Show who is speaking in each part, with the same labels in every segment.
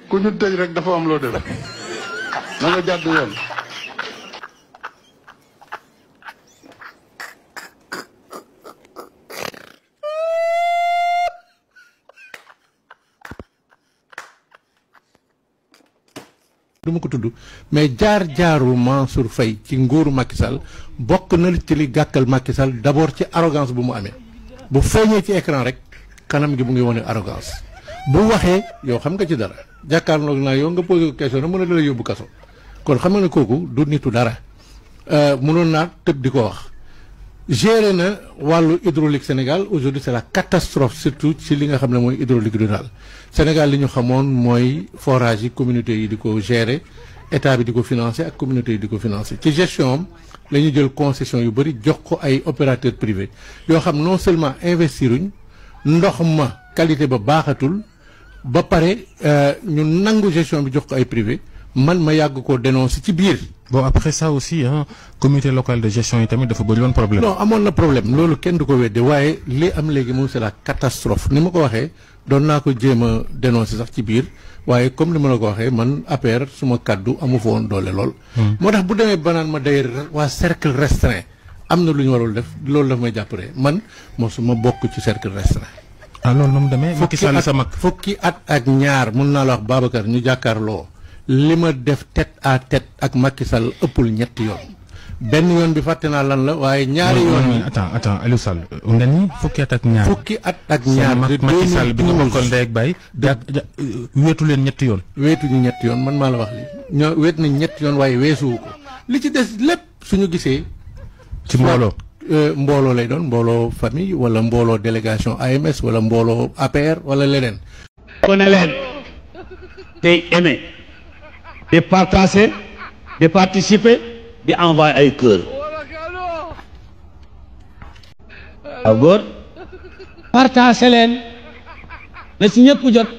Speaker 1: ku ñu tëj rek dafa am loo def na nga jàdd yoon.
Speaker 2: du ma ko tudd mais jaar-jaaru Mansour Faye ci nguuru Macky Sall bokk na ci li gàkkal Macky Sall d'abord ci arrogance bu mu amee bu feeñee ci écran rek kanam gi mu ngi wone arrogance bu waxee yow xam nga ci dara jàkkaarloog naa yow nga posé ko question na mën a dala yóbbu kaso kon xam nga ne kooku du nitu dara mënoon naa tëb di ko wax géré na wàllu hydraulique Sénégal aujourd'hui c'est la catastrophe surtout ci li nga xam ne mooy hydraulique rural Sénégal li ñu xamoon mooy forage yi communauté yi di ko gérer état bi di ko financer ak communauté yi di ko financer ci gestion am la ñu jël concession yu bëri jox ko ay opérateurs privés yoo xam non seulement investiruñ ndox ma qualité ba baaxatul ba pare ñu nangu gestion bi jox ko ay privé man ma yàgg ko dénoncer ci biir.
Speaker 3: bon après ça aussi hein comité local de gestion yi tamit dafa bëri woon problème.
Speaker 2: non amoon na problème loolu kenn du ko weddi waaye li am léegi moom c'est la catastrophe ni ma ko waxee doon naa ko jéem a dénoncer sax ci biir waaye comme ni ma la ko waxee man APR suma kàddu amu fa woon doole lool. moo tax bu demee banaan ma d'ailleurs waa cercle restreint am na lu ñu warul def loolu daf may jàppale man mosuma bokk ci cercle restreint.
Speaker 3: ah loolu nu mu demee. Macky Sall sa mag
Speaker 2: fukki at ak ñaar mun naa la wax Babacar ñu jàkkaarloo. li ma def tête à tête ak Macky Sall ëppul ñetti yoon benn yoon bi fàtte naa lan la waaye ñaari yoon yi
Speaker 3: attends Aliou Sall nga ni fukki at ak ñaar Macky Sall bi nga bokkal ndey ak baay weetu leen ñetti yoon
Speaker 2: weetuñu ñetti yoon man maa la wax li ñoo weet nañ ñetti yoon waaye weesuwu ko li ci des lépp suñu gisee
Speaker 3: ci mbooloo
Speaker 2: mbooloo lay doon mbooloo famille wala mbooloo délégation AMS wala mbooloo APR wala leneen
Speaker 4: ko ne leen tey aimé de partager de participer di envoyer ay kër waaw góor partager leen na ci ñëpp jot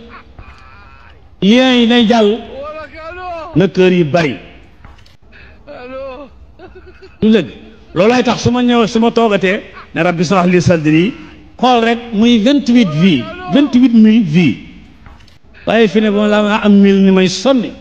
Speaker 4: lien yi nay jàll na kër yi bari du dëgg loolay tax su ma ñëw su ma toogatee ne rabbi shrah li sadri xool rek muy 28 vies waaye fi ne ba la am 1000 ni may sonni